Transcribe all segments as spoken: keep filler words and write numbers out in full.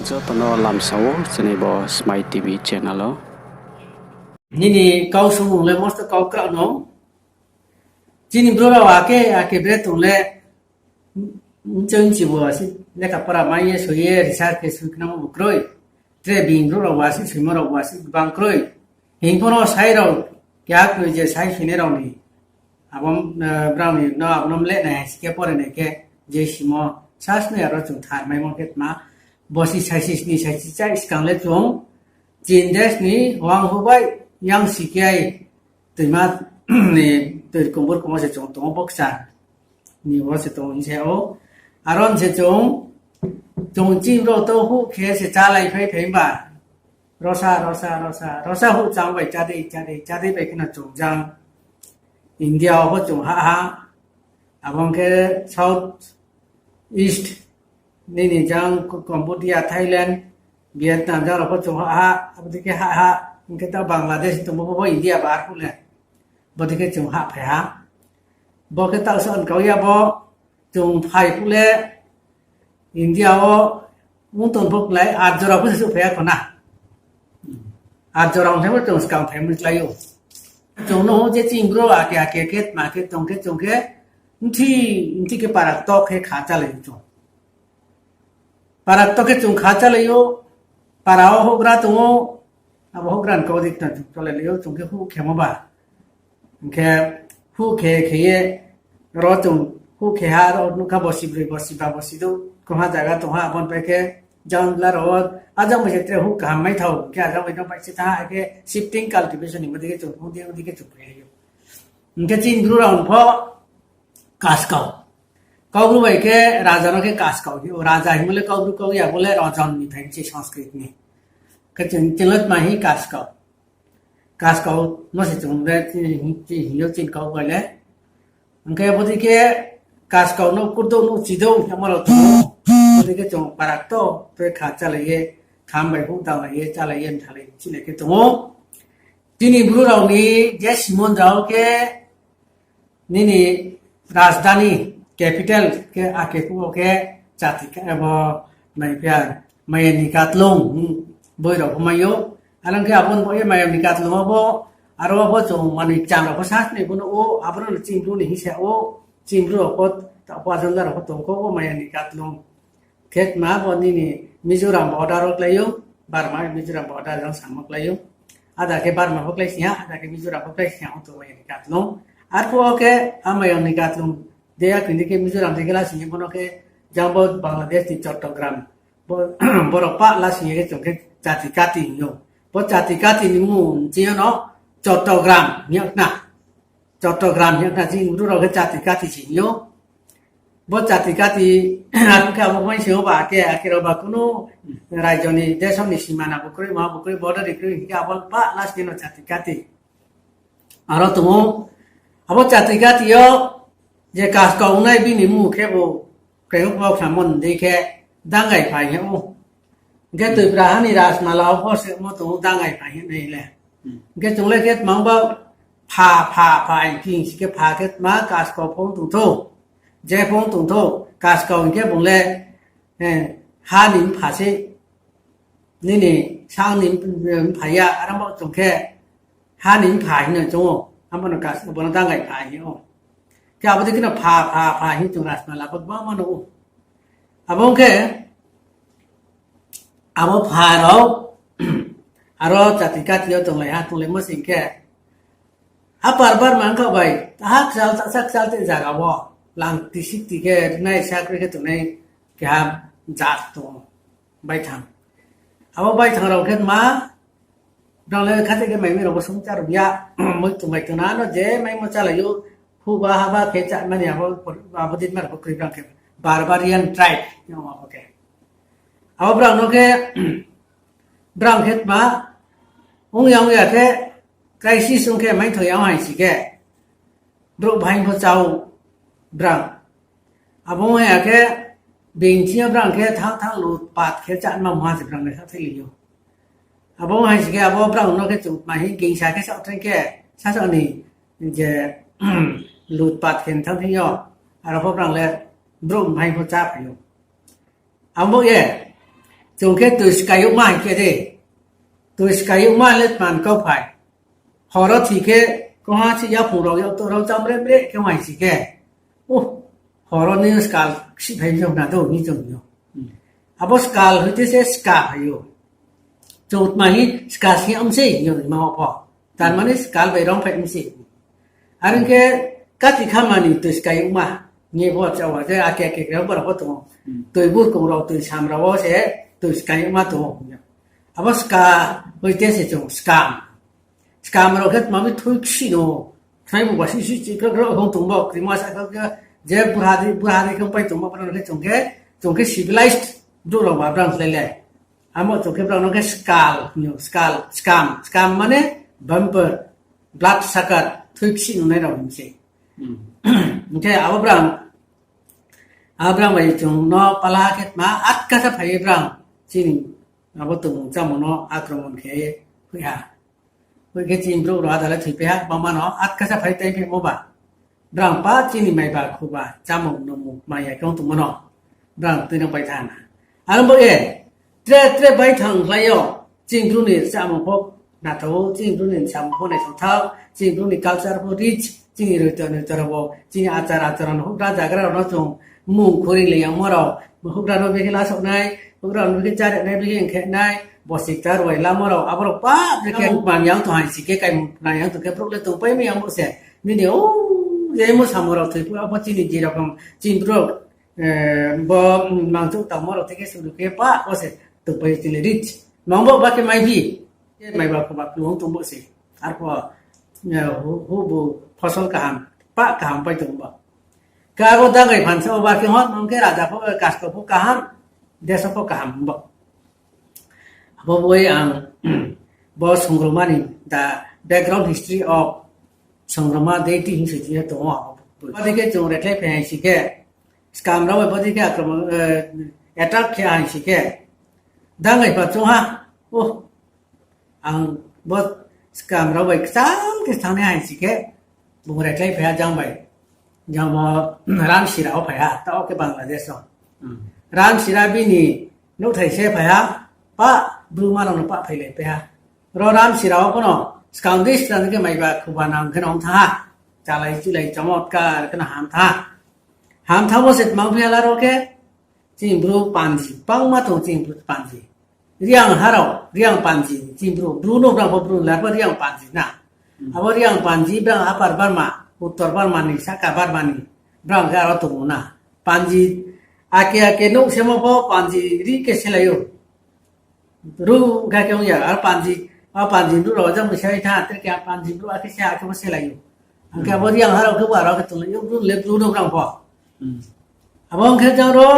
Joto no lamsa ou chini bo Smai T V channel o. Nini kau sungmung le mosto kau krao no. Chini bru rao ake ake bre tong le, mchoi mchi bo asi lekha pora mai ye soi ye research khe soi khnamo bo kroi. Tre bini bru rao bo asi soimo rao bo asi gbang kroi. Hing pho no sai rao keha kroi je sai soinai rao ni. Abo, eh, brao ni no abo no mle nai hai si khe pore nai khe je simo sasnoi aro chung thar maimo khe tma. Bosi saisi sni saisi chai skang le chung Chin desh ni wang hu bai yang si khe ai toima ni toi kumbur kumo se chung tong ou bo kchar ni wo se tong hing se ou. Aro ni se chung, chung chini bru to huh khe se chálai phai phai ba. Rosa, rosa, rosa, rosa huh chang bai chá dei, chá dei, chá dei bai kheno chung jang India wo pho chung hah ha. Abo ong khe South East, nini jang Cambodia, Thailand, Vietnam jang rao pho chung hah ha, abo dei khe hah ha, hing khe ta Bangladesh tongmo bo India bar phuh le. Bo dei khe chung hah phai ha. Bo khe taoh se onkau ya bo, chung phai phuh le India wo ong tong phuh klái, at jora pho se souhphai ya kho na. At jora ong thai pho chung skang phai mui klái ou. Chung no je chini bru ake ake khe tma khe tong khe chung khe, mthi, mthi khe para kto khe kha chálai ou chung. Para kto khe chung kha chálai ou, para wo houhgra tong ou, abo houhgra ni kau dei khna chung chálai lai ou, chung khe huh khemo ba. Hing khe huh khe khe ye, ro chung huh khe ha, ro nuh kha bosi broi, bosi ba, bosi douh, kongha zaga tong ha, abo ni pai khe, jang la rao wo, ajang bai se tre huh kaham mai thao, hing khe ajang bai no bai se thanng ha, khe shifting cultivation ni mo dei khe chung, ong dei, ong dei khe chung phai ou. Hing khe chini bru rao pho, kaskau. Kaubru bai khe raja no khe kaskau hing ou. Raja hingmo le Kaubru kau ya, bo le rajon ni phai se Sanskrit ni. Khe chini, chini le tma hing kaskau. Kaskau no se chung le chini hing ou chini kau bai le. Hing khe bo dei khe kaskau no kurdouh no chidouh hingmo rao tong ou. Bo dei khe chung para kto, tre kha chálai ye, kham bai huh danglai ye, chálai ye, mthalai ye, chilai khe tong ou. Chini bru rao ni je simon rao khe nini rajdhani, capital khe ake phuh wo khe chati khe abo mai phi ya Mayani Katlung, hmm, boi rao pho mai ou. Aro khe abo ni bo ye Mayani Katlung abo, aro abo chung manoi kcham rao pho sasnoi pho no ou, abo no chini bru ni hing se ou, chini bru rao pho, taoh pho ajanda rao pho tong kho ou Mayani Katlung. Khe tma bo nini Mizoram border wo klái ou, Burma Mizoram border jang samo klái ou. Ada khe Burma pho klái si ha, ada khe Mizoram pho klái si ha, ong tong Mayani Katlung. Arphuh wo khe a Mayani Katlung, de ya khe ni khe Mizoram de khe la sing ye bo no khe jang bo Bangladesh ni Chattogram. Bo, borok pah la sing ye khe chung khe Chati Kati hing ou. Bo Chati Kati ni mmung chini yo no Chattogram hing ye khna. Chattogram hing ye khna chini bru rao khe Chati Kati se hing ou. Bo Chati Kati, arphuh khe abo bai sing ou ba, ake, ake rao ba kunu rajyo ni, desh ni simana bo kroi, ma bo kroi, border ni kroi, hing khe abo pah last ni no Chati Kati. Aro tong ou, abo Chati Kati yo, je kaskau ongnai bini mmung khe bo, khe bo khnamo ni dei khe, Dangai Phai hing ou. Hing khe Tripura ha ni Rajmala wo pho se mo tong ou Dangai Phai hing nai le. Hing khe chung le khe tma ba pha, pha, pha, hing khe hing si khe pha khe tma kaskau phone tong thou. Je phone tong thou, kaskau hing khe bung le, eh, ha ni mpha se, nini sang ni mpha ya, aro bo chung khe ha ni mpha hing no chung ou, abo no kas-, bo no Dangai Phai hing ou. Khe abo dei khe no pha, pha, pha hing chung Rajmala bo gbangma no ou. Abo ong khe, abo pha rao, aro Chati Kati yo tonglai ha, tonglaimo sing khe, ha par bar mang kha bai, ha kchal, sa kchal te zaga wo, lang ti sik ti khe, nai sa kri khe tongnai, keha jat tong ou, baithang. Abo baithang rao khe ma, brang le khathai khe mai mi rao bo sungchar ya, moi tong bai tong na no je maimo chálai ou, huba haba khe chá mani abo, abo din mar bo kroi brang khe, barbarian tribe, yong abo khe. Abo brang no khe, brang khe tma, ong ya ong ya khe, crisis ong khe maithoi ya ong hai si khe, brouh bahaing pho chá ou brang. Abo ong ya khe, bini thing yo brang khe thanng thanng lutpat khe chá ma mungha se brang le khathai lai ou. Abo ong hai si khe abo brang no khe chung tma hing gingsa khe saoh thing khe, sasaoh ni je lutpat khe thanng thing yo, aro pho brang le brouh bahaing pho chá phai ou. Abo ye, Chung khe tui skai yagma hing khe de. Tui skai yagma le tma ni kauphai. Horo thi khe, koha si yaphung rao yagto rao cham bre bre khe hai si khe. O, horo ni skal ksih phai mi na do ni chung yo. Abo skal hoite se ska phai ou. Chung tma hi ska si yag mi se yo ni ma pho. Tar mane skal bai rong phai mi se. Are ong khe kati khamani tui skai yagma. Ni bo chawa je ake ake khe bo rao pho tong ou. Tui burkong rao tui sam rao wo se tui skai yagma tong ou. Abo ska hoite se chung skam. Skam rao khe tma mi thui ksih no. Khnai bo ba si si chi krak krak hong tong bo, krima sa krak krak, je burha di, burha di khe pai tong bo, brang khe chung khe, chung khe civilized, brouh rao ba brang khlai le. Amo chung khe brang no khe skal, hing ou, skal, skam, skam mane bumper, blood sucker, thui ksih nungnai rao hing se. Hing khe abo brang, abo brang bai chung no pala khe tma, atkasa phai ye brang, chini, abo tongmung chámung no akromon khe ye, hoih ha. Hoih khe chini brouh rao ada le thoipai ha, bangma no atkasa phai tei phimo ba. Brang pa chini maiba khuba chámung nungmung maya khe ong tongmo no. Brang tuinang pai thanng na. Aro bo ye, tre tre bai thanng khlai yo, chini bru ni chámung pho nathao, chini bru ni chámung pho naithao thao, chini bru ni culture pho rich, chini roito noito rao bo, chini achar acharon houhgra zagra rao no chung mung khuri le yangmo rao, houhgra no bikhe lasao nai, houhgra no bikhe cháre nai, bikhe ongkhe nai, bosi kta ruai lamo rao, abo rao pa, bikhe mang yang tong hai si khe, kaimung nang yang tong khe, brouh le tongpai mi yang bo se. Nini o, yaimo samung rao thoi phuh, abo chini je rokom, chini brouh, bo, mangchouh tangmo rao theke suru khe pa, bo se, tongpai chini rich. Mang bo ba khe mai bi, khe maiba khuba klu ong tong bo se. Arpho, hu, hubu phosol kaham, pa kaham pai tong bo. Khe abo dangai phansa o ba khe hon, mang khe raja pho, kasko pho kaham, deso pho kaham bo. Abo boi ang, bo Songrongma ni, the background history of Songrongma deity hing se tong ou. Bodei khe chung rekhlai phai hai si khe, skam rao bai bodei khe akromon, attack khe hai si khe, dangai pha chung ha, o, ang bo skam rao bai kcham khe thanng nai hai si khe, bung rekhlai phai ha jang bai. Jang bo Ramsira wo phai ha, taoh khe Bangladesh wo. Ramsira bini nouhthai se phai ha, pa bru ma rao no pa phailai pai ha. Ro Ramsira wo pho no, skang dei sra khe maiba khuba nang khe no ong thanng ha. Chalai chulai chamotkar khe no ham thanng ha. Ham thanng wo se tmang phi ha la ro khe, chini bru panji, bangma tong chini bru panji. Reang ha rao, Reang panji, chini bru, bru no brang pho bru lar pho Reang panji na. Abo Reang panji brang Upper Burma, Uttor Burma ni, sahka Burma ni, brang khe aro tong ou na. Panji, ake ake nouh semo pho panji ri khe selai ou. Bru kha khe ong ya, aro panji, a panji bru rao jang bo se thanng, tre khe a panji bru akhe se akhe bo selai ou. Ang khe abo Reang ha rao khe bo aro khe tonglai ou, bru le bru no brang pho. Abo ong khe jang ro,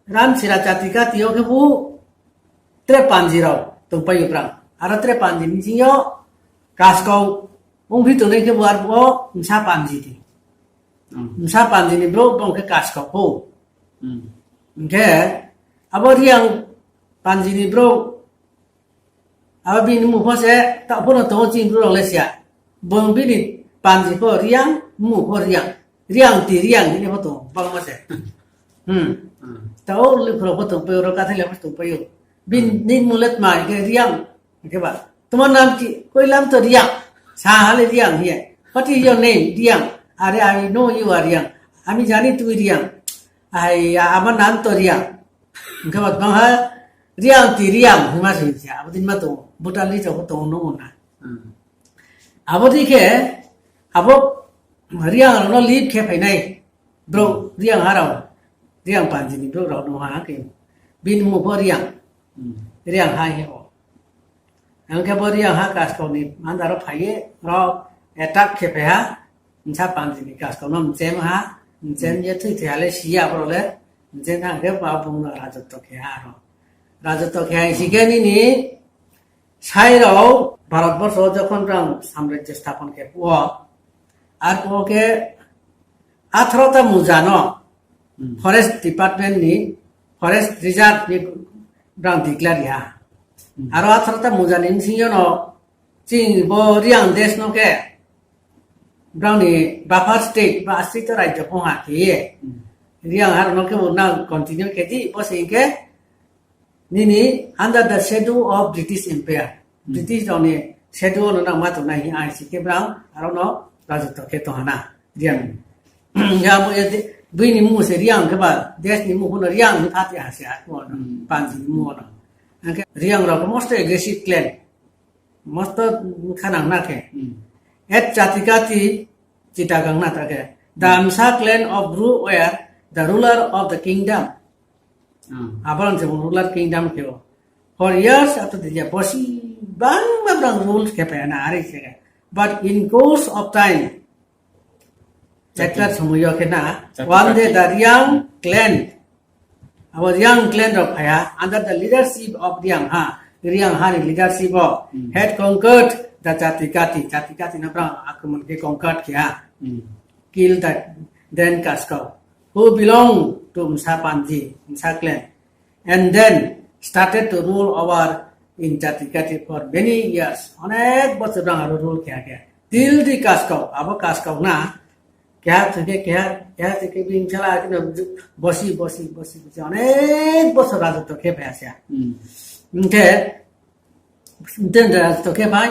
Ramsira jati kati yo khe bo tre panji rao tongpai ou brang. Aro tre panji ni sing yo kaskau ongphi tongnai khe bo arphuh wo bsa panji ni. Bsa panji ni brouh bung khe kaskau pho. Hing khe abo Reang panji ni brouh, abo bini mmung pho se taoh pho no tong ou chini bru rao le sia. Bung bini panji pho Reang, mmung pho Reang. Reang ti Reang hing ye pho tong ou, bangma se. Taoh le phuro pho tongpai ou, ro kathai le pho tongpai ou. Bini mmung le tma hing khe Reang. Hing khe ba, তোমার নাম কি? কইলাম তো Reang. Sa ha le Reang hing ye. What is your name? Reang. আরে, I know you are Reang. আমি জানি তুমি রিয়াং। আমার নাম তো Reang. Hing khe ba tma ha, Reang ti Reang hingma se hing se, abo dei ma tong ou, Bhutan ni rao pho tong ou, nuh ou na. Abo dei khe, abo Reang rao no lead khe phainai brouh, Reang ha rao, Reang panji ni brouh rao no ha khe, bini mmung pho Reang, Reang ha hing ou. Ang khe bo Reang ha kaskau ni under wo phai ye, ro attack khe phai ha, bsa panji ni kaskau no mchem ha, mchem ye thui thoi ha le si ya abo rao le, mchem thanng khe ba bung no rajotto khe ha ro. Rajotto khe ha si khe nini, sai rao Bharat borso wo jokhon brang samrajyo sthapon khe phuh wo, arphuh wo khe atharo ta muja no forest department ni, forest reserve ni brang declare ri ha. Aro atharo ta muja ni bsing yo no chini bo Reang desh no khe brang ni buffer state ba astrito rajyo phong ha khe ye, Reang ha rao no khe bo nang continue khe di, bo se hing khe Nini under the shadow of British Empire. British rao ni shadow no nang ma tongnai hing ai si khe brang, aro no rajotto khe tong ha na. Reang. Ya bo ye de, bini mmung se Reang khe ba, desh ni mmung pho no Reang hing pha ti ha se a, bo no, panji ni mmung no. Ang khe Reang rao khe most aggressive clan. Most khanang na khe. At Chatikati, Chittagong na ta khe. The Msa clan of Bru were the ruler of the kingdom. Abo rang se ruler kingdom khe o. For years after the, bosi bangma brang rule khe phai na, are se khe. But in course of time, chapter somoi yo khe na, one day the Reang clan, abo Reang clan rao phai ha, under the leadership of Reang ha, Reang ha ni leadership o, had conquered the Chatikati, Chatikati no brang akromon khe conquered khe ha, kill the then Kaskau, who belong to Msa Panji, Msa clan. And then started to rule over in Chatikati for many years. Onek bochor brang aro rule khe ha khe. Till the Kaskau, abo Kaskau na, keha thoi khe, keha, keha thoi khe bini bsala khe no bosi, bosi, bosi, bosi, onek bochor rajotto khe phai ha se. Hing khe, Then rajotto khe phai,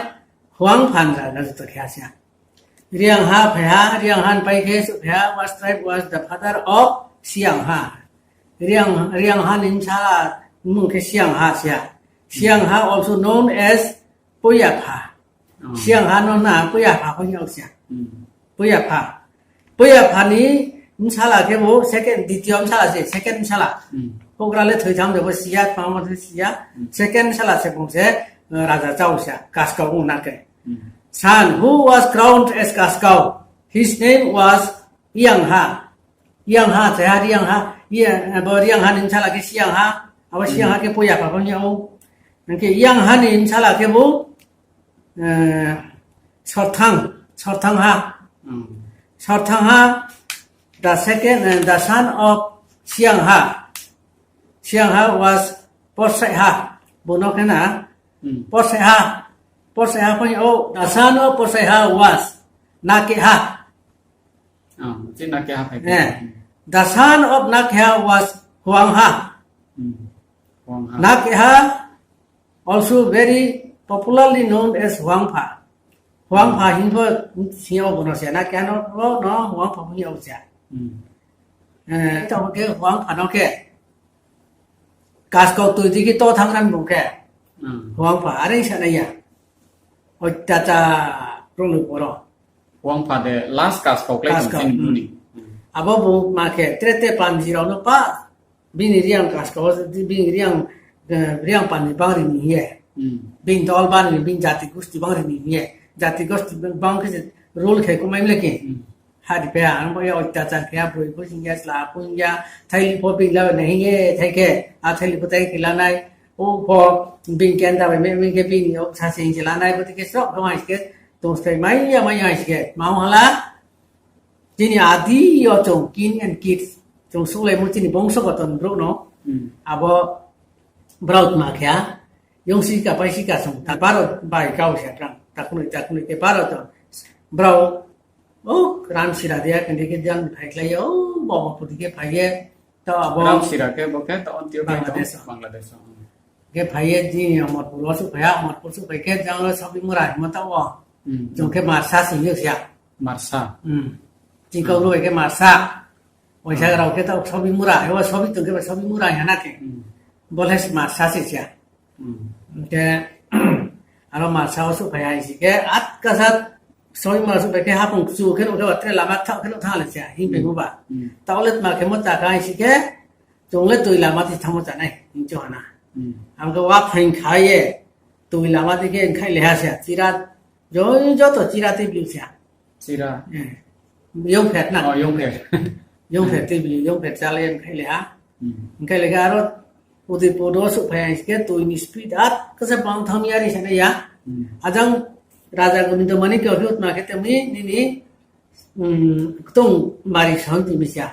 Huangpha ni rajotto khe ha se. Reang ha phai ha, Reang ha ni pai khe suh phai ha, what tribe was the father of Siang ha? Reang, Reang ha ni bsala mmung khe Siang ha se. Siang ha also known as Poyapha. Siang ha no na Poyapha pho hing yag se. Poyapha. Poyapha ni bsala khe bo second, ditiyo bsala se, second bsala. Houhgra le thoi tham de bo si ya, tma mo thoi si ya. Second bsala se bung se, raja chao se, Kaskau ong na khe. Son who was crowned as Kaskau, his name was Iangha. Iangha, chaiha Reang ha, bo Reang ha ni bsala khe Siang ha, abo Siang ha khe Poyapha pho hing yag ou. Hing khe Iangha ni bsala khe bo, Sorthang, Sorthang ha. Sorthang ha, the second, the son of Siang ha. Siang ha was Porsai ha. Bo no khe na, Porsai ha. Porsai ha pho hing yag ou, the son of Porsai ha was Nake ha. The son of Nake ha was Huang ha. Nake ha also very popularly known as Huangpha. Huangpha hing pho hing yag ou bo no se, Nake ha no, no Huangpha pho hing yag ou se. Tamo khe Huangpha no khe Kaskau toi di khe to thanng na bung khe. Huangpha are sa nai ya. Oitachar rung ni poro. Huangpha de last Kaskau klái tong chini bru ni. Abo bung ma khe tre te Panji rao no pa, bini Reang Kaskau, bini Reang, Reang Panji bang ri ni hing ye. Bini dol bang ri ni, bini jati gosti bang ri ni hing ye. Jati gosti bang khe se rule khe kumai mle khe. Hari phe ha, ang bo ye oitachar khe ha, broi pho hing ya, chla pho hing ya, thaili pho bini la nai hing ye, thai khe, a thaili pho thai khe la nai, o pho bini kenda bai me, me khe bini o sa se hing se la nai, bo ti khe sroh khe ma se khe, tong stai mai ya, mai ya se khe, ma hala, chini adi yo chung kin and kid, chung suhlaimo chini bongsogoto ni brouh no, abo brao tma khe ha, yong si ka pai si ka chung, ta baro bai kau se brang, ta kunoi, ta kunoi khe baro to, brao, o, ram sira de ya, khe de khe jang phai khlai yo, o, bo, bo phuti khe phai ye, ta abo Ram sira khe bo khe ta on tio khe to Bangladesh o. Bangladesh o. Khe phai ye, di Amarpur wo suh phai ha, Amarpur suh phai khe jang lo Sobimura himo ta wo. Chung khe Marsa sing yo sia. Marsa. Chingkau lo khe Marsa. Waisa rao khe ta Sobimura, ebo Sobi tong khe ba Sobimura hing ha na khe. Bo le Marsa se sia. Hing khe, aro Marsa wo suh phai ha hing si khe, atkasa Sobimura suh phai khe haphung kchu khe nuh khe ba tre lama thaoh khe nuh thanng le sia, hing phai mo ba. Taoh le tma khe mo cha kha hing si khe, chung le toi lama ti thanngmo cha nai, hing chong ha na. Ang khe wa phaing kha ye, toi lama ti khe nkhaih le ha sia, chira, jo-, joto chira tei biu sia. Chira. Yong phet na. Yong phet tei biu, yong phet cha le nkhaih le ha. Nkhaih le khe aro Udaipur wo suh phai hing si khe toi ni speed atkasa bang thanng mi ari sa nai ya. Ajang Raja Gobindo Manikya phi tma khe tong mi nini, ktong bari sahon ti mi sia.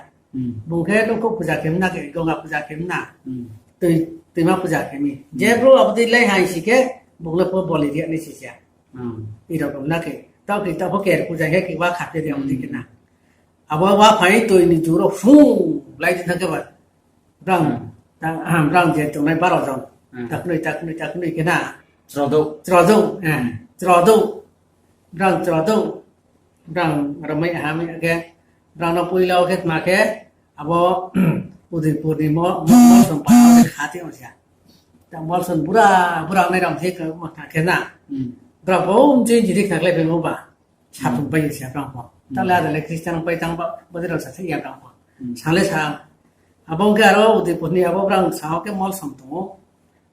Bung khe nongkhouh puja khe mna khe, Gonga puja khe mna. Toi, toima puja khe mi. Je brouh abo dei lai hai si khe, bung le pho boli ri nai si sia. Iro kom na khe, taoh khe taoh pho ker puja khe khe wa kha khe de abo dei khe na. Abo wa phai toi ni juro phung lai di thanng khe ba. Brang, Ta-, brang je tongnai baro jon. Hmm. Taknoi, taknoi, taknoi khe na. Chrodouh. Chrodouh, eh, Hmm. chrodouh. Brang chrodouh. Brang romai hamya khe. Brang no poila khe tma khe. Abo Udaipur ni mo-, mo-, Molsom para khe khati ong sia. Ta Molsom bura, bura nai rao se khe mo kha khe na. Hmm. Brang bo mching jiri khna khlai phai mo ba. Sathung pai se brang pho. Hmm. Tale ada le Christian pai tang ba, bodei rao sa se ya brang pho. Hmm. Sale sa, abo ong khe aro Udaipur ni abo brang sa o khe Molsom tong ou.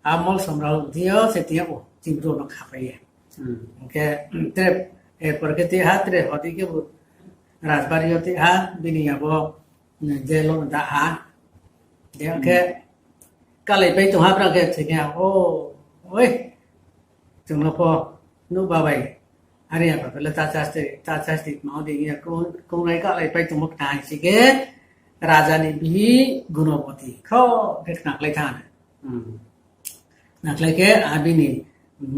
A Molsom rao thing yo se thing yo, chini bru no khapai ye. Hmm. Ong khe, tre, erpor khe te ha, tre hodi khe bo Rajbari yo te ha, bini abo, mm, je lo da ha. Je ong khe, Hmm. kalai pai tong ha brang khe, se khe, o, oi, chung no pho, nuh ba bai. Are ya pha pele ta chasti, ta chasti ma di ya kong, kong rai ka lai pai tongmo kta hai si khe, raja ni bihih Gunoboti. Kho khe khna khlai tha. Hmm. Khna khlai khe, a bini,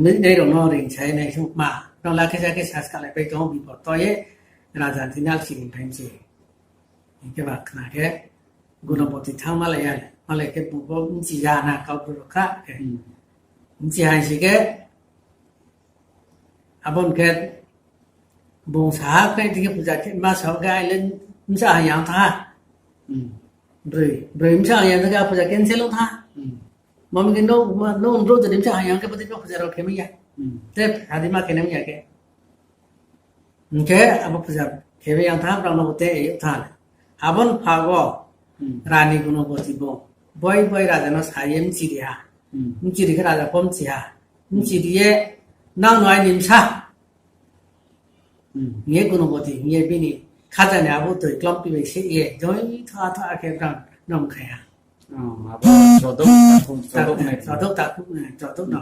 mi dei rao no ring sai nai sung ma. Rao la khe sa khe sas ka lai pai tong bipor to ye, raja ni nal si ring phai se. Hing khe ba khna khe, Gunoboti thanng malai ya, malai khe bung pho bchi ya na kau bru kha khe. Hmm. Bchi hai si khe, abo ni khe bung sa ha khe, tini khe puja khe ma sa khe, ai le bsa ha yang tha. Hmm. Broi, broi bsa ha yang tha khe, a puja cancel ong tha. Hmm. Mami khe no, ma, no bro jodi bsa ha yang khe, pati no puja rao khe mi ya. Hmm. Te, hadi ma khe nai mi ya khe. Hing khe abo puja khe bai yang tha, brao no bo te e tha. Abo ni pha wo, Hmm. Rani Gunoboti bo. Boi boi raja no sa ye bchi ri ha. Hmm. Bchi ri khe raja pho bchi ha. Hmm. Bchi ri ye nang no aini bsa. Hmm. Hing ye Gunoboti, hing ye bini khaja ni abo toi klompi bai se ye, joi tha tha khe brang no mkhai ha. Oh, abo chrodouh, takhu, chrodouh nai. Chrodouh, takhu, eh, chrodouh no.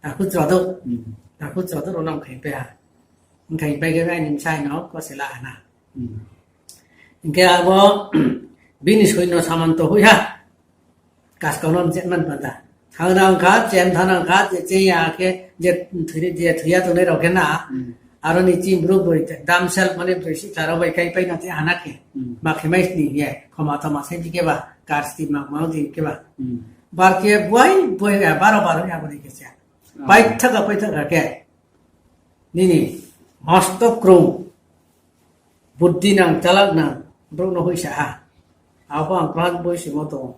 Takhu chrodouh. Hmm. Takhu chrodouh rao no mkhai pai ha. Mkhai pai khe aini bsa no kose la ha na. Hmm. Hing khe abo bini soino Samanto hoih ha. Kaskau no mcheh man panda. Thanng nang kha, chen thanng nang kha, je chen ya khe, je thoi, je thoi ya tongnai rao khe na. Hmm. Aro ni chini bru broi, damsel mane broi si kha rao bai kai pai na te ha na khe. Hmm. Ma khe mai sni ye, khoma toma se di khe ba, karsti ma ma di khe ba. Hmm. Bar khe buai, buai ya, baro baro ya bo ni khe se. Hmm. Paithaga, paithaga khe. Nini, mosto krung. Buddhi nang, chalak nang, brouh no hoihsa ha. Abo ang klan boi simo tong ou.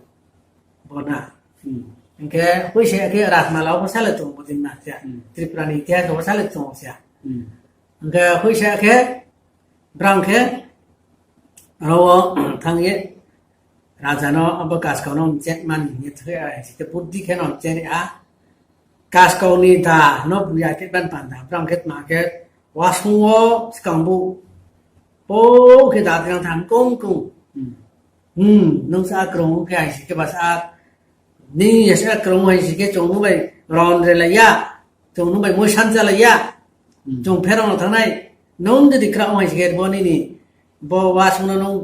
Bo na. Hmm. Hing khe hoihsa ya khe Rajmala wo bo sale tong ou, bo din na khe. Hmm. Tripura ni itihas wo sale tong ou se. Hmm. Hing khe hoihsa ya khe, brang khe, aro wo thanng ye, raja no abo kaskau no mcheh man hing ye thoi, a, hing khe buddhi khe no mcheh ri ha. Kaskau ni da no buya khe ban panda, brang khe tma khe, wasung wo skang bu, po khe da tinang tham kong kong. Hmm. Hmm, nung sa krung khe hai si khe ba sa, ni ya sa krung hai si khe chung nung bai ron re la ya, chung nung bai mui san cha la ya, Hmm. chung pherang no thanng nai, nung jodi krung hai si khe bo nini, bo wasung no nung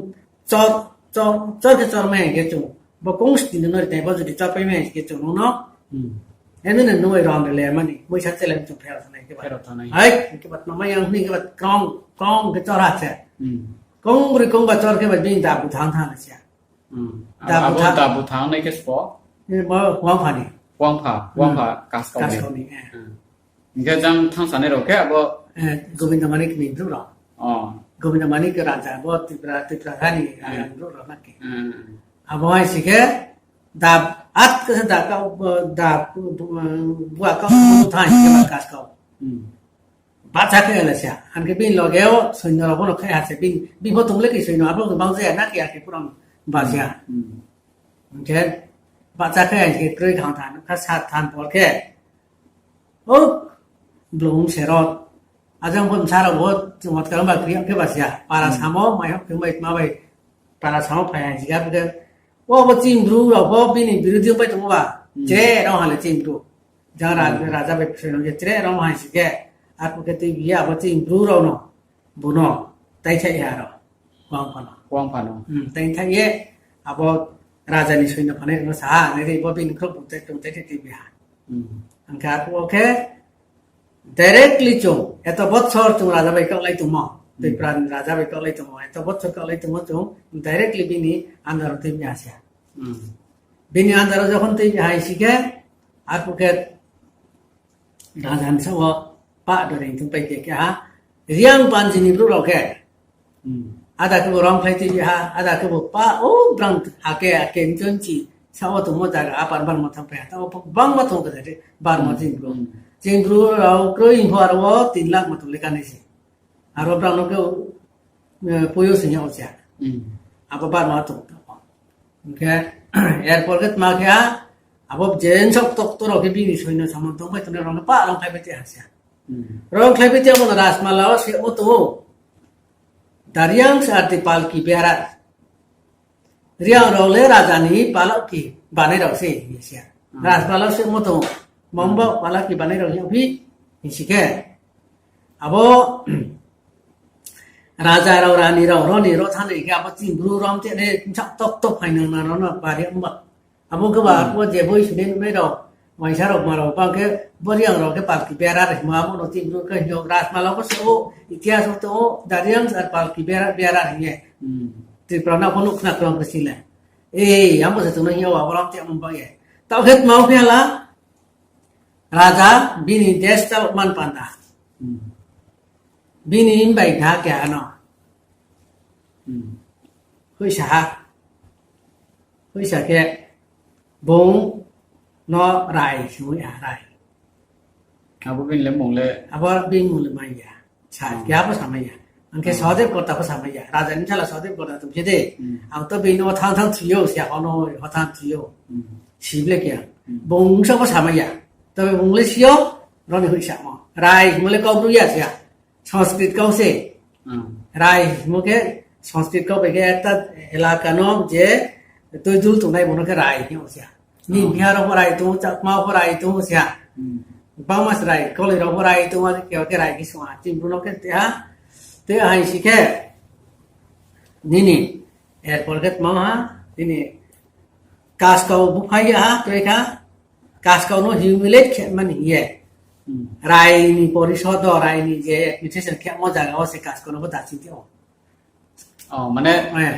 chor, chor, chor khe chor mai hai khe chung. Bo kong sti no ri tai, bo jodi chor pai mai hai si khe chung nung no. Hmm. Eno no nung bai ron re la ya mani, mui san cha la chung pherang thanng nai khe ba. Pherang thanng nai. Hai, khe ba tma mai yang ni khe ba krung, krung khe chor ha se. Hmm. Kong ri kong ba chor khe ba bini da bu thanng thanng se. Hmm. Da bu thanng. Da bu thanng nai khe sbo? Eh, bo Wangpha ni. Wangpha, hmm. Wangpha kaskau ni. Kaskau ni, eh. Hmm. Hing khe jang thanngsanai rao khe abo? Eh, Gobindo Manik ni brouh rao. Oh. Gobindo Manik khe raja, bo Tripura, Tripura ha ni, hmm. Raja ni brouh rao na khe. Hmm. Abo hai si khe, da, at khe da ka, da, bu-, bu-, bua ka, bu thanng si khe ba kaskau. Hmm. Bahcha khe la sia. Hing khe bini loge wo soino rao bo no khai ha se, bini, bini pho tong le khe soino, abo bang jaya na khe ya khe purang ba sia. Hmm. Hing khe bahcha khe hing khe kroi khang than, kha sat than por khe. O, blung se ro. Ajang pho bsa rao bo, chung hot khe ba kri khe ba sia. Para samo, mai hok khe mai ma bai. Para samo phai hing khe, o bo chini bru rao pho bini birodhi bai tong ba. Hmm. Che rao ha le chini bru. Jang ra-, hmm. Raja bai soino je tre rao hai si khe, arphuh khe tui bi ya, abo chini bru rao no, bo no, taithai ya rao, Wangpha no. Wangpha no. Hmm, taithai ye, abo raja ni soino phanai rao no sa ha, nai ri bo bini khrouh bung tai, bung tai tui bi ha. Hmm. Hing khe arphuh wo khe, directly chung, eto bochor chung raja bai kaohlai tongmo, hmm. Tripura ni raja bai kaohlai tongmo, eto bochor kaohlai tongmo chung, directly bini under wo tui bi ha se. Hmm. Bini andar wo jokhon tui hai si khe, arphuh khe raja ni sa wo pah dori thungpai khe keha Reang panji ni brouh rao khe, ada khebu rongkhlai tui ha, ada khebu pah, o brang ha khe, ha khe nchonchi sa wo tongmo zaga, apar barmo thangpai ha, taoh wo gbangma tong khe, barmo chini brouh. Chini brouh rao kroi hing pho aro wo tin lakh ma tong le kanai se. Aro brang no khe, poyo sing ya o se. Abo barmo tong. Hing khe, erpor khe tma khe ha, abo je nsok tokto rao khe bini soino samon tongpai tongnai rao no pah rongkhlai bai te ha se. Rongkhlai bai te abo no Rajmala wo se o tong ou. The Reangs are the Palki bearer. Reang rao le raja ni palki banai rao se, hing se. Rajmala wo se mo tong ou. Mamba palki banai rao hing phi, hing si khe. Abo raja rao, rani rao, roni rao thanng ni khe abo chini bru rom te ne sak tok tok phai nang na rao no bari ongba. Abo khe ba bo je boi sini nai rao, uaingsa rao ma rao bang khe bo Reang rao khe palki bearer hingmo abo no chini bru khe hing ou Rajmala wo se o, itihas wo tong ou, the Reangs are palki bearer, bearer hing ye. Tripura no pho nuh khna krong khe si le. E, abo se chung no hing ou abo rom te ongba ye. Taoh khe tma phi ha la, raja bini desh chaloman panda. Bini mbai tha keha no. Hoihsa ha. Hoihsa khe bung no Rai hing ye ha, Rai. Abo bini le mung le. Abo bini mung le mai ya. Sa, keha pho samai ya. Ang khe Sahadev Kota pho samai ya. Raja ni bsala Sahadev Kota tong se de. Ang to bini no thanng thanng thwi ou, se ha no, ha thanng thwi ou. Si ble khe. Bung sa pho samai ya. Tobe bung le si ou, roni hoihsa mo. Rai hingmo le Kaubru ya se ha. Sanskrit kau se. Rai hingmo khe Sanskrit kau bai khe ekta elaka no je tuidul tongnai bo no khe Rai hing ou se ha. Ni Bihar rao pho Rai tong ou, Chakma pho Rai tong ou se ha. Bangma se Rai, Koloi rao pho Rai tong ou, khe khe Rai khe sung ha. Chini bru no khe te ha. Te hai si khe. Nini, erpor khe tma ha, nini, Kaskau búphai ya ha, kroi kha, Kaskau no humiliate khe mani hing ye. Rai ni porisod wo, Rai ni je administration khemo zaga wo se Kaskau no pho daching khe ou. Mane,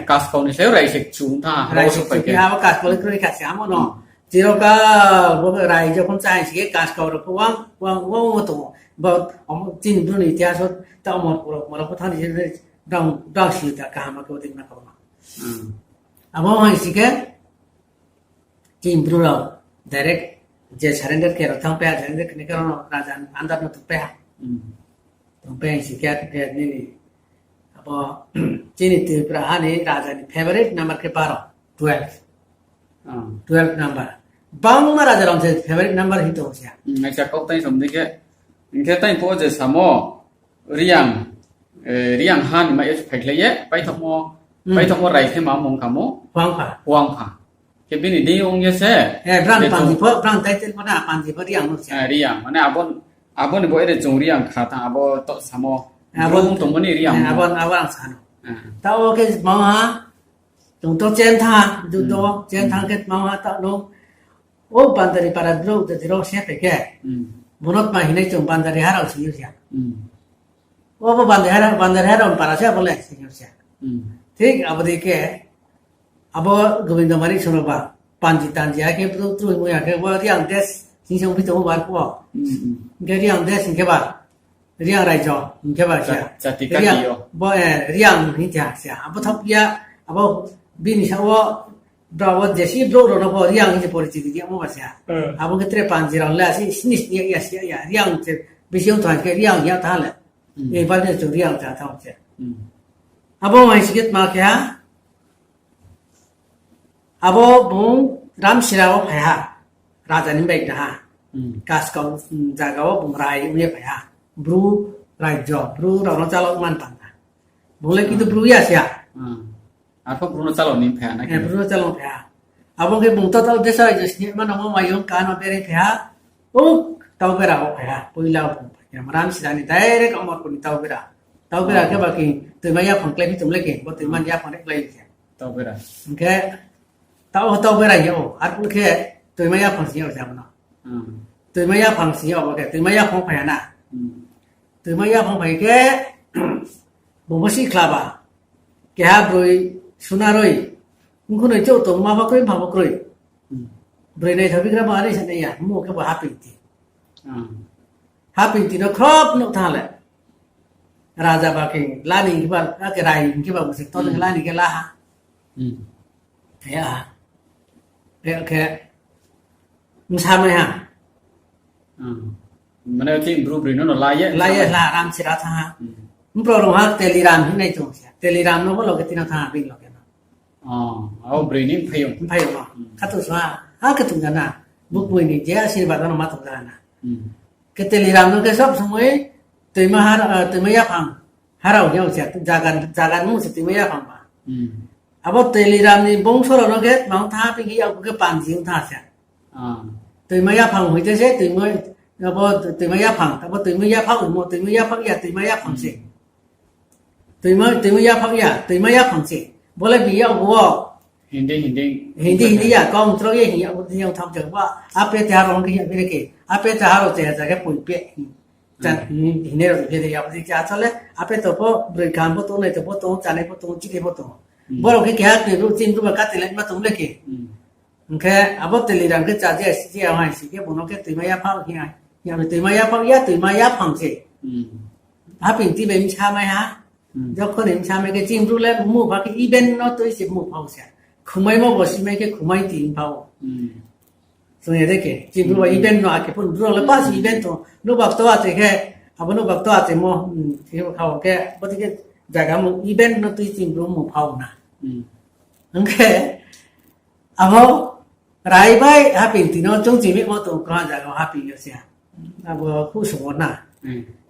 Kaskau ni se Rai se chung tha, Rai se chung tha, abo Kaskau le kroi kha se, amo no. Chirokal bo Rai jokhon chá hai si khe Kaskau rao pho wang, wang, wang tong ou. Bo, chini bru ni itihas wo, ta Omorpur rao, Omorpur rao pho thanng ni se, brang si ta kaham khe bo tini ma kau no. Abo hai si khe, chini bru rao direct je surrender khe rao thanngpai ha, surrender khe ni khe rao no raja ni under no tongpai ha. Tongpai hai si khe, khe nini, abo, chini Tripura ha ni raja ni favorite number khe baro, twelve. Twelve number. Bangma raja rao se favorite number hing tong se ha. Aisa kau tai som dei khe, hing khe tai pho je samo, Reang, Reang ha ni mai ye phaikhlai ye, paithaohmo, paithaohmo Rai khe ma mung khamo, Huangpha. Khe bini dei ong ye se, brang panji pho, brang title pho na, panji pho Reang no se. Reang, mane abo, abo ni bo ere chung Reang kha tha, abo to samo, abo ong tongmo ni Reang, abo, abo ang sa no. Taoh wo khe ma ha, chung to chen tha, ju to, chen tha khe ma ha taoh no, o Bandari para brouh de rao se phai khe, bo no tma hingnai chung Bandari ha rao sing ou se ha. Obo Bandari ha rao, Bandari ha rao para se abo le sing ou se ha. Thik abo dei khe, abo Gobindo Manik Soroba, panji tanji ha khe brouh tru hingmo ya khe, bo Reang desh sing se ongphi tong ou bar pho. Hing khe Reang desh hing khe ba, Reang raijo hing khe ba se ha. Bo, Reang hing khe ha se ha. Abo thaoh ya, abo bini sa wo, brao wo jesi brouh rao no pho Reang hing se porichiti yagmo ba se ha. Abo khe tre panji rao le asi sini sini ya, ya, si ya, ya. Reang se bisi ong tong khe Reang ya tha le. Ei bar khe chung Reang cha thanng se. Abo hai si khe tma khe ha. Abo bung Ramsira wo phai ha. Raja ni bai da ha. Kaskau, zaga wo bung Rai ong ye phai ha. Bru raijo, bru rao no chálao man tang ha. Bung le kintu bru ya se ha. Arphuh bru no chálao ni phai ha na khe? Bru no chálao phai ha. Abo khe bung to tao desa raijo sini ma no mo mayong ka no bere phai ha. O, Taubera wo phai ha. Poila bung phai ha. Ramsira ni direct Omorpur ni Taubera. Taubera khe ba khe toima yaphang kláiphi tong le khe, bo toima ni yaphang le klái khe. Hing khe, tao Taubera hing ou, arphuh khe toima yaphang sing ou se abo no. Toima yaphang sing ou, abo khe toima yaphang phai ha na. Toima yaphang phai khe, bung bo si khlaba. Keha broi, sunaroi, mkhunoi chouh tong, ma pho kroi, mpha pho kroi. Broi naithaoh bigra ba are sa nai ya, mo khe bo hapingti. Hapingti no khrop nuh thanng le. Raja ba khe lani hing khe ba, ake rai hing khe ba bo se, to lani khe la ha. Ya. Khe, khe, bsa mai ha. Mane chini bru broi no no la ye, la ye, la ram sira thanng ha. Bro rung ha Teliram hingnai tong se. Teliram no bo loge tino thanng ha, bini loge no. Abo broi ni mphaiyong. Mphaiyong no. Khato sa, ha khe tong jana. Bukmoi ni je asirbad no ma tong jana. Khe Teliram no khe sob somoi toima har-, eh, toima yaphang harao hing yag se, jagan, jagan mung se toima yaphang ba. Abo Teliram ni bongso rao no khe tma ong tha, tei khe abo khe panji ong tha se. Toima yaphang hoite se, toima, abo toima yaphang, abo toima yaphang, mo toima yaphang ya, toima yaphang se. Toima, toima yaphang ya, toima yaphang se. Bo le bini yag bo. Hindi, Hindi. Hindi, Hindi ya, kau mtrao ye hing ya, bo yang tham jang ba. Ape te harao khe ya, bere khe. Ape te harao te ya, ja khe poi pe. Hinai rao khe ya, bo di khe asole, ape to pho, broi kaham pho tong, nai to pho tong, chanai pho tong, chini pho tong. Borao khe keha khe ru, chini ru ba kati lai ma tong le khe. Hing khe abo Teliram khe cha je, si je, ang hai si khe, bo no khe toima yaphang hing ya, toima yaphang ya, toima yaphang se. Hapingti bai bsa mai ha. Jokhon ni bsa mai khe chini bru le mungpha khe even no tui se mungpha se. Khumai mo bo si mai khe khumai ti mungpha ou. Song ya de khe, chini bru ba even no ake phun bru le pas even tong. Nouhbar kto ache khe, abo nouhbar kto achemo, khe kha khe, bo di khe jaga mung even no tui chini bru mungpha ou na. Hing khe, abo rai bai hapingti no chung chimimo tong, kra jaga haping yo se. Abo huhsung wo na.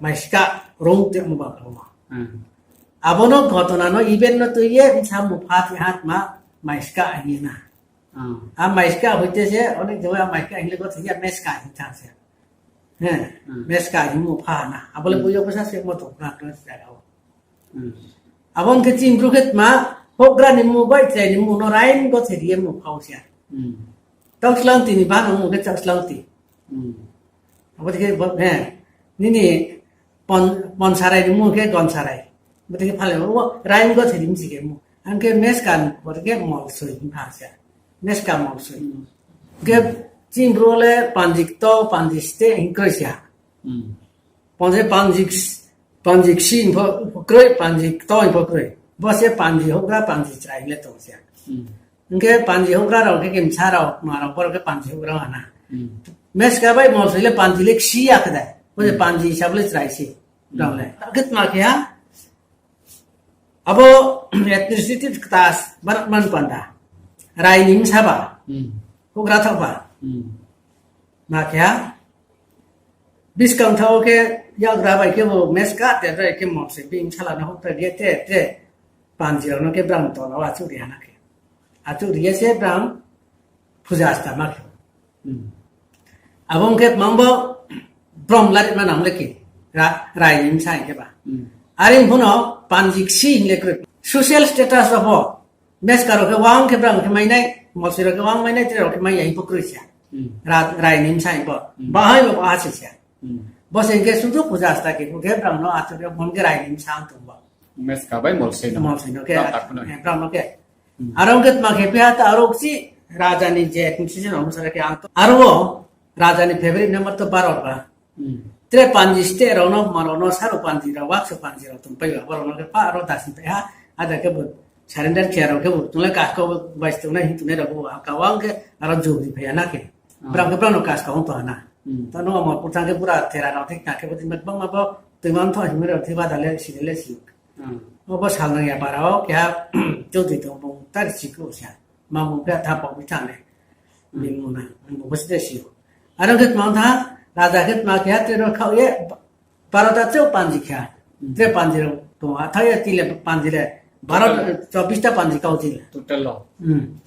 Maiska rung te mo ba khe mo. Abo no ghotona no even no tui ye bsa mungpha ti ha tma maiska hing ye na. A maiska hoite se, onek jagao a maiska hing le gothe ya meska hing thanng se. Meska hing mungpha na. Abo le bo yo bsa se mo tong kra kra se jaga ou. Abo ong khe chini bru khe tma, houhgra ni mmung bai chrai ni mmung no rain gothe ri ye mungpha ou se. Taoh slangti ni bahan mung khe taoh slangti. Abo di khe, nini pon-, ponsarai ni mmung khe gonsarai. Bo di khe phale, rain gothe ri msi khe mung. Ang khe meska ni pore khe molsoi hing pha se. Meska molsoi. Khe chini bru le panji kto, panji ste hing kroi se ha. Panji, panji, panji ksi hing pho kroi, panji kto hing pho kroi. Bo se panji houhgra, panji chrai le tong se. Hing khe panji houhgra rao khe khe bsa rao, ma rao, borao khe panji houhgra ha na. Meska bai molsoi le panji le ksi ya khe dai. Bo se panji hisab le chrai se. Rao le. Khe tma khe ha, abo administrative kta barat man panda. Rai ni bsa ba. Houhgra thaoh ba. Ma khe ha. Buskang thaoh khe yakgra bai khe bo meska te bai khe molsoi bini bsala no houhgra ri ye te, te. Panji rao no khe brang tola wo achouh ri ha na khe. Achouh ri ye se brang puja sta ma khe. Abo ong khe tma bo brom lari ma nang le khe. Ra-, rai ni bsa hing khe ba. Are phuno panji ksi hing le kroi. Social status rao pho. Meska rao khe wang khe brang khe mai nai, molsoi rao khe wang mai nai, tre rao khe mai ya hing pho kroi se. Ra-, rai ni bsa hing pho. Bahai bo bahai se se. Bo se hing khe sudu puja sta khe, bo khe brang no achouh ri ye, bo khe rai ni bsa tong bo. Meska bai molsoi no. Molsoi no khe, brang no khe. Aro ong khe tma khe phi ha ta aro kchi raja ni je administration rao no sara khe ang to. Aro wo raja ni favorite number to baro ba. Tre panji ste rao no, ma rao no, saro panji rao, wakso panji rao tongpai ba, borao no khe pha aro dasi pai ha, ada khe bo surrender khe rao khe bo, tonglai kasko bai tongnai hing tongnai rao bo, aka wang khe aro jugri phai ya na khe. Brang khe brang no kasko ong tong ha na. Ta no Amarpur thanng khe bura tera rao thik na khe bo tin bangma bo, toima mthoh himai rao thik ba da le si le si. Bo salnang ya para wo keha choudri tong bung tari si khe bo sa. Ma bung khe tha pao bi thanng le. Bini mung na, bung bo si de si ou. Aro khe tma tha, raja khe tma khe ha, tre rao khaoh ye, baro ta chouh panji khe ha. Tre panji rao tong ha, thaoh ye ti le panji le, baro, chobbish ta panji kau ti le. Total lo.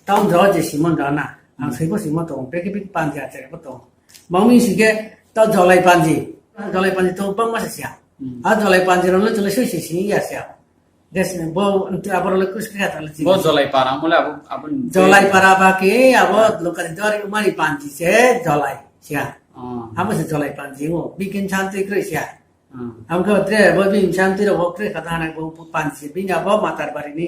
Tao jora je simo jora na. Ang soi pho simo tong, brekhe bi panji achai pho tong. Mangmi si khe, tao jolai panji. Jolai panji tong bangma se si ha. A jolai panji rao le chung le soi se si ya si ha. Bo, abo rao le kus khe kha ta le chini. Bo jolai para mo le abo, abo ni jolai para ba khe, abo lokal ni dori mani panji se jolai si ha. Abo se jolai panji o, bini khe bsa tui kroi si ha. Abo khe tre, bo bini bsa tui rao bo kroi kha ta ha na, bo panji se. Bini abo Matarbari ni,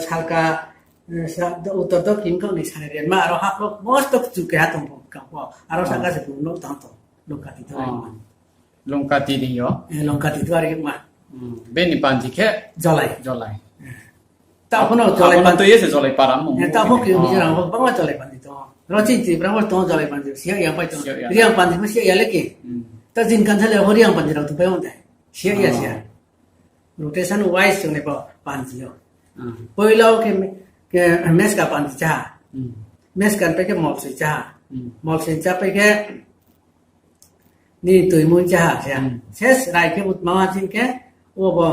salka, Sa, do, utor dokin kau ni sari ren ma, aro haphro mosto kchu keha tong pho, kau pho. Aro saka se bung no tang tong, Longkati to. Longkati ni yo? Eh, Longkati to ari ma. Hmm. Bini panji khe? Jolai. Jolai. Eh. Taoh pho no Jolai panji. Tui ye se Jolai para mung. Eh, taoh pho khe Mizoram pho bangma Jolai panji tong. Ro chini Tripura pho tong Jolai panji, siya yang pai tong. Siya yang. Riang panji pho siya ya le ke. Hmm. Ta jin kan thale ho riang panji rao tu pai ong de. Siya ya siya. Rotation wise chung ni bo panji yo. Hmm. Poila o khe, khe Meska panji cha. Hmm. Meska pai khe Molsoi cha. Hmm. Molsoi cha pai khe ni Toimon cha ha se. Hmm. Ses rai khe bo tma ha chini khe, o bo,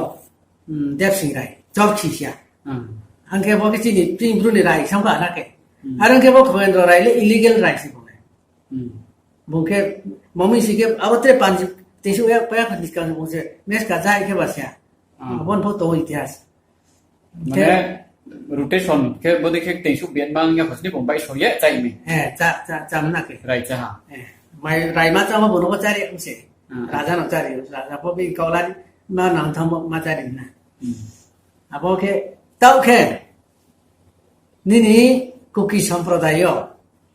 hmm, Debsing rai, Chorkhi sia. Hmm. Ang khe bo khe chini, chini Bru ni rai, sangkha na khe. Hmm. Ar ang khe bo Khogendro rai le illegal rai se bo le. Hmm. Bung khe, mami si khe, abo tre panji, tesu ya, paya kha niskang bung se, Meska jai khe ba sia. Hmm. Abo ni pho tong itihas. Mane, rotation khe bodei khe tengsouh bian mang ya khosni bung bai so ye chai mi. Eh, cha, cha, cha mna khe. Rai cha ha. Eh, mai rai ma cha ma bono bo chari ang se. Hmm. Raja no chari, raja bo bi kau lari, ma nang tham ma chari na. Hmm. Abo khe, taoh khe, nini Kuki samprodayo,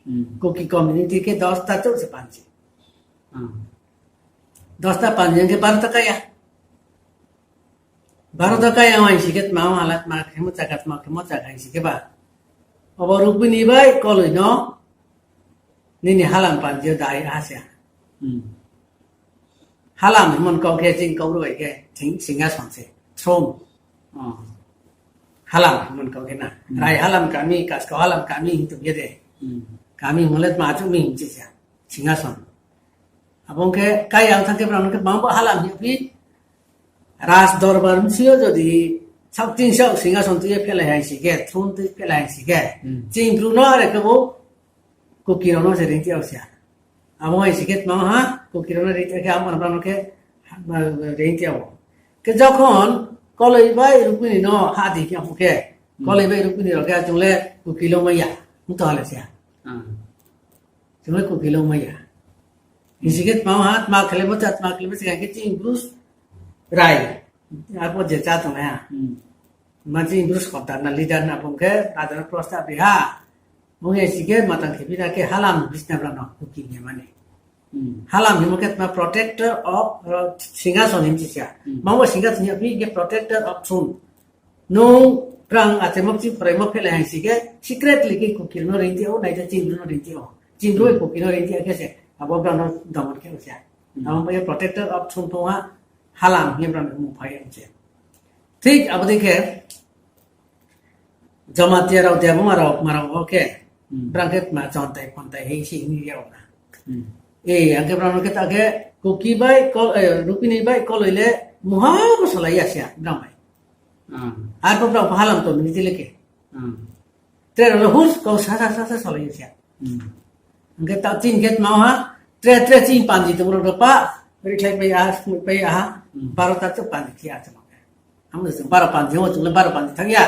Hmm. Kuki community khe dosta chouh se panji. Hmm. Dosta panji ang khe barota kaya. Barota kaya ang hai si khe tma ang halat ma khe mo chaka tma khe mo chaka hai si khe ba. Obo Rukmini bai Koloi no nini halam panji yo dai ha se. Hmm. Halam himon kau khe ching kau bai khe, sing-, singhason se, throne. Oh. Halam himon kau khe na. Hmm. Rai halam kami, kaskau halam kami hing tong ye de. Hmm. Kami himon le tma chouh mi hing chi se. Singhason. Abo ong khe, kai ang thang khe brang khe bang bo halam hing phi. Ras dorbar bsing yo jodi, sak tin sak singhason tui ye phelai hai si khe, throne tui phelai hai si khe. Hmm. Ching Bru no are khe bo, Kuki rao no se ringti yag sia. Abo hai si khe tma ha, Kuki rao no ringti khe, abo no brang no khe, ha, ringti yag o. Khe jokhon, Koloi bai Rukmini no ha di khe abo khe, Hmm. Koloi bai Rukmini rao khe, chung le Kuki lo mai ya, ong to ha le sia. Hmm. Chung le Kuki lo mai ya. Hing si khe tma ha, tma khe le mo cha, tma khe le mo cha, khe ching Bru rai. Abo je cha tongnai ha. Hmm. Ma ching Bru skhopdar na leader na bung khe, raja no prostab ri ha. Bung ye si khe matang khe bina khe halam bisna brang no Kuki ni mani. Hmm. Halam himo khe tma protector of, uh, singhason hing chi sia. Hmm. Ma bo singhason hing phi khe protector of throne. Nung brang achaimo kching phoraimo phelai hai si khe, secretly khe Kuki no ringti o, nai khe ching Bru no ringti o. Ching Bru Hmm. Kuki no ringti khe se, abo brang no domon khe o sia. Hmm. Abo bai protector of throne tong ha, halam hing brang no mung phai ang se. Thik abo dei khe, Jamatia rao, Debbarma rao, ma rao o khe, Hmm. brang khe tma chontai phontai hing si hing ya o na. Hmm. E, ang khe brang no khe ta khe, Kuki bai, Kol-, eh, Rukmini bai Koloi le, muha bo salai ya sia, brang bai. Hmm. Arphuh brang pho halam community le khe. Hmm. Tre rao le hus kau sa sa sa sa salai ya sia. Hmm. Ang khe ta ching khe tma ha, tre tre ching panji tong rao pa, rikhlai pai ha, smui pai ha, Hmm. barota chouh panji khe ya chung khe. Amo se baro panji, o chung le baro panji thang ya.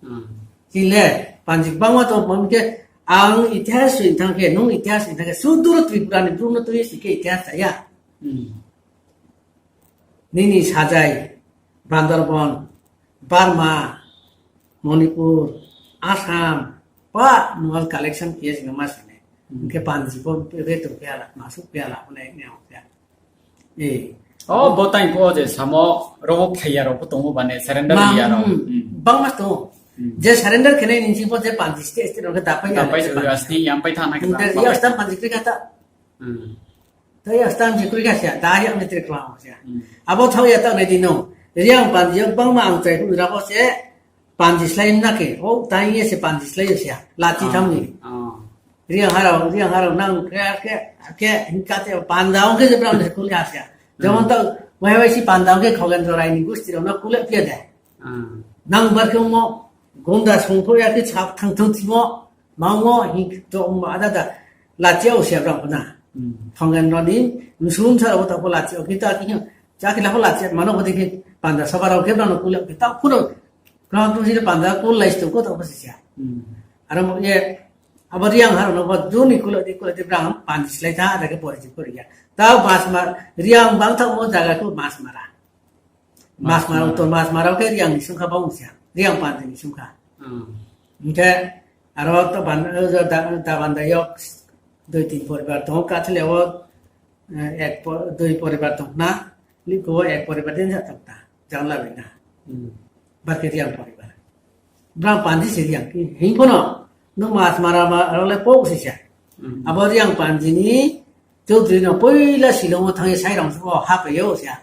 Hmm. Ching le panji bangma tong pho khe, ang itihas soi thang khe, nung itihas soi thang khe, sudur Tripura ni Bru no tui si khe itihas cha ya. Hmm. Nini sajai, Bandarban, Burma, Manipur, Assam, pa Mughal collection khe ye sing ma sing nai. Hmm. Hing khe panji pho, phe tong phe ala, ma suh phe ala, bo nai, nai, nai. Eh. O, bo tang pho je samo, rao pho phai ya rao pho tong o bane, surrender Ma, ya rao. Hmm. Bangma tong o. Hmm. Je surrender khe nai ni sing pho je panji state, state rao khe dapai ya. Dapai ya, state yang pai thanng na khe. Hing khe bangma. Ya stam panji kri kha ta. Hmm. Ta ya stam je kri kha sia, da ya ni tre kla sia. Hmm. Abo thao ya ta nai di no. Reang panji yo bangma ang chai phu ra bo se, panji slái na khe, o, tang ye se panji slái yo sia, lachi tham ni. Ah. Reang harao, Reang harao nang khe, khe, khe, hing kha te panda ong khe je brang se kul ya sia. Jemon Hmm. ta, wai wai si panda ong khe Khogendro Rai ni gusti rao no kule phi ya de. Ah. Nang bar khe ongmo, gonda songpho ya khe sap thang thang thimo, Mangmo hing to ma ada da lachi ya o sia brang pho na. Hmm. Thongen rao ni msum sa rao ta pho lachi ya o, khe ta khe cha khe la pho lachi ya, mano pho de khe panda soba rao khe brang no kule khe ta pho no. Brang tu si panda kul lai sto ko ta pho si sia. Hmm. Aro mo ye abo Reang harao no pho juni kule di kule di brang panji slái tha, ada khe pori ji pori ya. Ta mas ma Reang bang tha mo jaga ko mas mara. Masmara, Masmara. Uttor Masmara khe Reang ni sungkha bang sia. Reang panji ni sungkha. Hmm. Hing khe aro to ban, eh, da-, Dabandai yo dui tin poribar tong, Kathile wo, eh, ek po-, dui poribar tong na, Lipko wo ek poribar din sa tong ta, jangla bai na. Bar khe Reang poribar. Brang panji se Reang, hing pho no, nung Masmara ma, aro le pok se sa. Abo Reang panji ni Chaudhary no poila Shillong wo thanng ye sairang se, o, ha pai yo sa.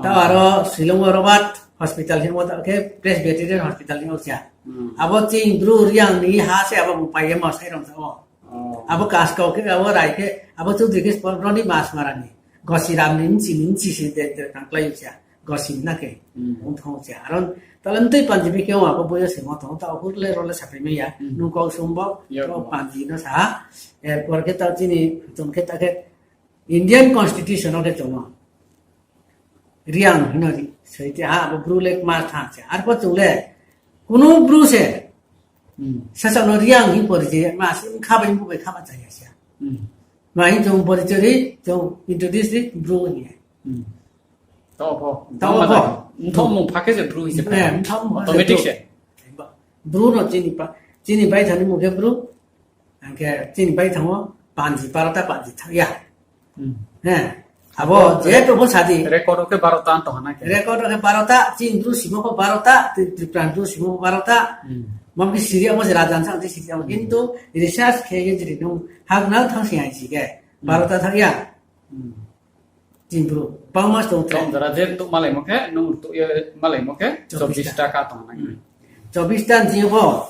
Tao aro Shillong wo Robert Hospital hingmo, tao khe Presbyterian Hospital hingmo sa. Abo chini Bru Reang ni ha se abo bung pai ye ma sairang se o. Abo kaskau khe, abo rai khe, abo Chaudhary khe brao ni Masmara ni. Gosiram ni bchi ni bchi se de, de tangklai yo sa. Gosim na khe. Ong thanng se. Aro, tao le mtui panji bi khe ong abo boyo se mo tong, tao hur le ro le sapai mai ya. Nung kau sung bo, tao panji no sa ha. Erpor khe tao chini, chung khe ta khe Indian Constitution no khe chung no Reang hino ri, soi te ha, abo Bru le kma thanng se. Arphuh chung le, kunu Bru se, sasa no Reang hing porichoi ma se, kha bai bu bai kha ma chaya se. Ma hing chung porichoi ri, chung introduce ri, Bru hing ye. Tao pho. Tao pho. Mthaoh mung pha khe se Bru hing se pha. Mthaoh mung pha khe automatic se. Bru no chini pa, chini baithang ni mung khe Bru. Ang khe chini baithang wo panji barota panji thanng ya. Abo je to pho sa di. Record wo khe barota tong ha na khe. Record wo khe barota, chini Bru simo pho barota, Tri-, Tripura Bru simo pho barota. Mam khe siri amo se raja sa di siri amo. Kintu research khe ye jiri nung hak nang thanng sing hai si khe. Barota thanng ya. Chini Bru bangma tong tre. Tong jora je tuh malaimo khe, nung tuh ye malaimo khe, chobbish ta ka tong nai. Chobbish ta ni sing yo pho,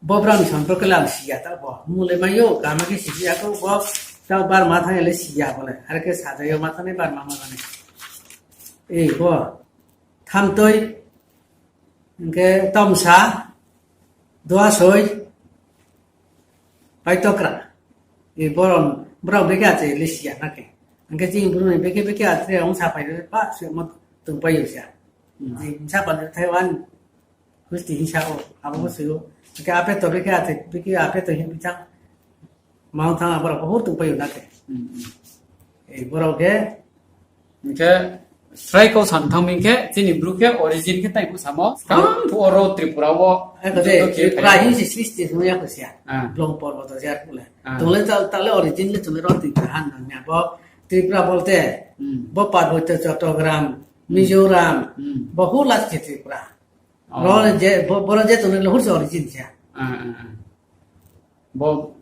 bo brao ni sompor khe le ang si ya ta bo. Mung le mai yo, kama khe si ya kho bo, tao Barma thanng ye le si ya bo le. Are khe sajai yo ma thanng nai Barma ma thanng nai. Ei bo, Thamtoi, hing khe Tomsa, Duasoi, Paitokra. E brao, brao bekhe achai le si ya na khe. Hing khe chini Bru ni bekhe bekhe achai ong sapai le pa se mo tongpai yo sa. Bsa pa ni Taiwan, Gusti hing sa o, abo bo se o. Hing khe Apeto bekhe achai, bekhe Apeto hing bichang. Mang thanng abo rao pho hur tongpai yo na khe. E brao khe. Hing khe, srai kau san thanng mi khe, chini Bru khe origin khe tai phu samo, skang phuh wo ro Tripura wo, Tripura hing se sristi hing ya kho se ya. Blong por bo to se ya kho le. Tong le ta le origin le chung le ro Tripura han nang ya bo. Tripura bolte, bo Parboitya Chattogram, Mizoram, bo hur last khe Tripura. Ro je, bo, bo ro je tong le hur se origin se ya. Bo,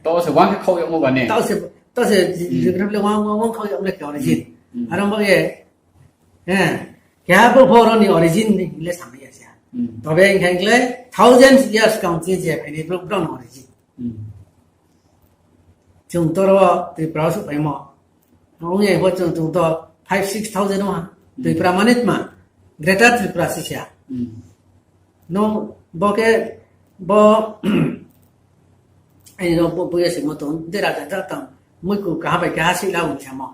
tao se wang khe khaoh yagmo ba ne? Tao se, tao se, geography le wang, wang, wang khaoh yagmo le khe origin. Aro bo ye, keha bo pho ro ni origin ni le samai ya se ya. Tobe hing khe le thousands years skang chini je phai ni brao, brao ni origin. Chung to ro Tripura wo souhphaimo. Ong ye pho chung, chung to five six thousand ong ha. Tripura mane tma, Greater Tripura se se ya. No, bo khe, bo, aini no bo, bo ye se mo tong, de raja ja tang, muiku kaha bai keha si la ong samo.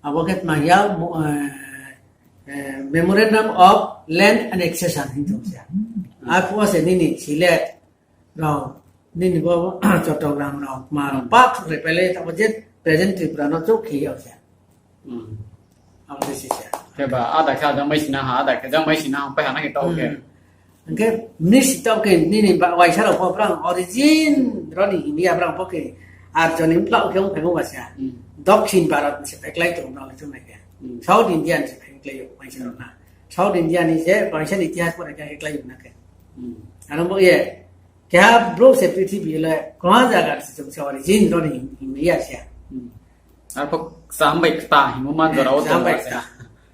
Abo khe tma ya, Memorandum of Land Annexation hing tong se ya. Arphuh wo se nini Sylhet rao, nini bo Chattogram rao, tma rao, pa thukre pai le, tabo je present Tripura no chouh khe yag se. Abo de si se. Kheba, ada khe ajang mai sina ha, ada khe jang mai sina ha, pai ha na khe tao khe. Hing khe, nini si tao khe, nini ba, waisa rao pho brang origin, ro ni hing ya brang pho khe, Arjo ni mphla khe ong phaimo ba se ya. Dokhin Bharat ni se phaiklái tong brao le chung nai khe. South India ni se phaiklái yo, waisa rao na. South India ni se, waisa ni itihas pore khe klái yo na khe. Aro bo ye, keha brouh se prithibi le, koha zaga se chung se origin ro ni hing ya se ya. Arphuh kcham bai kta hingmo man jora wo tong bai kta.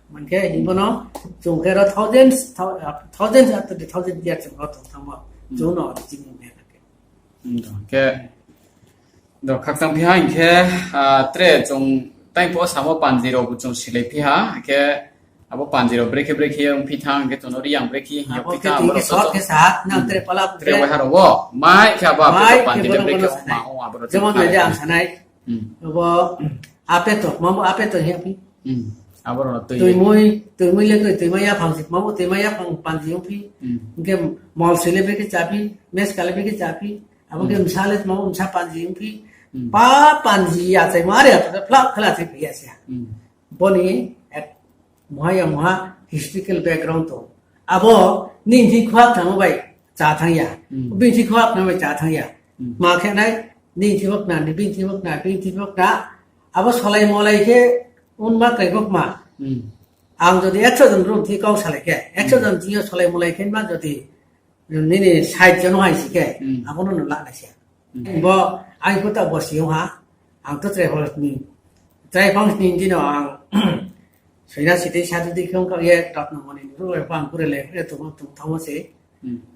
Man khe hingmo no, chung khe ro thousands, thou-, thousands after the thousand years chung ro tong thanngmo. Chung no origin hing ya khe. Khe, do khakchang phi ha hing khe, tre chung tang phuh samo panji rao bu chung silai phi ha, khe abo panji rao brekhe brekhe ongphi thanng, khe chung no Reang brekhe hing ya phi thanng, abo rao khe sa, nang tre pala tre waiha rao wo, mai khe abo, abo panji rao brekhe ongma ong abo rao jemon nai je ang sanai, abo apeto, tma bo apeto hing ya phi. Abo rao no tui. Tuimui, tuimui le kroi, tuima yaphang se, tma bo tuima yaphang panji ongphi. Hing khe mol soi le brekhe chaphi, meska le brekhe chaphi. Abo khe msa le tma bo msa panji ongphi. Pa panji achaimo are ato khe phlak khe la se phi ya se. Bo ni ek muha ya muha historical background tong. Abo nini thing khuak thanngmo bai ta thanng ya. Bini thing kho khna bai ta thanng ya. Ma khe nai, nini thing kho khna, ni bini thing kho khna, bini thing kho khna. Abo solai molai khe unma krai kho kma. Ang jodi ekso jon brouh thing kau salai khe, ekso jon thing yo solai molai khe ma jodi nini sait jon hai si khe, abo no no la nai se. Bo, ang pho ta bo si ong ha, ang to chrai phang sning, chrai phang sning di no ang soina sitei sadu di khe ong kha ye Ratnamoni ni brouh bai pho ang pure le, pure tong, tong thanngmo se.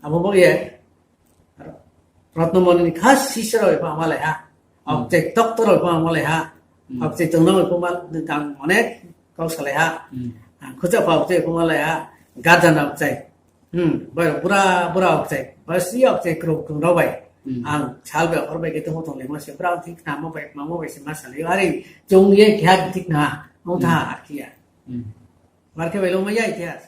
Abo bo ye, Ratnamoni ni kha sisya rao bai pho ang malai ha. Aokchai doctor rao bai pho ang malai ha. Aokchai tongnang bai pho ma, ang onek kau salai ha. Ang khucha pha aokchai pho malai ha. Gajan aokchai. Bai bura, bura aokchai. Bai si aokchai krung krung rao bai. Ang sal bai hor bai khe tongmo tong le ma se. Brao thing khnamo bai, mamo bai se ma salai. Are, chung ye keha thing khna. Ong tha, ar khe ya. Mar khe bai lo ma ya itihas.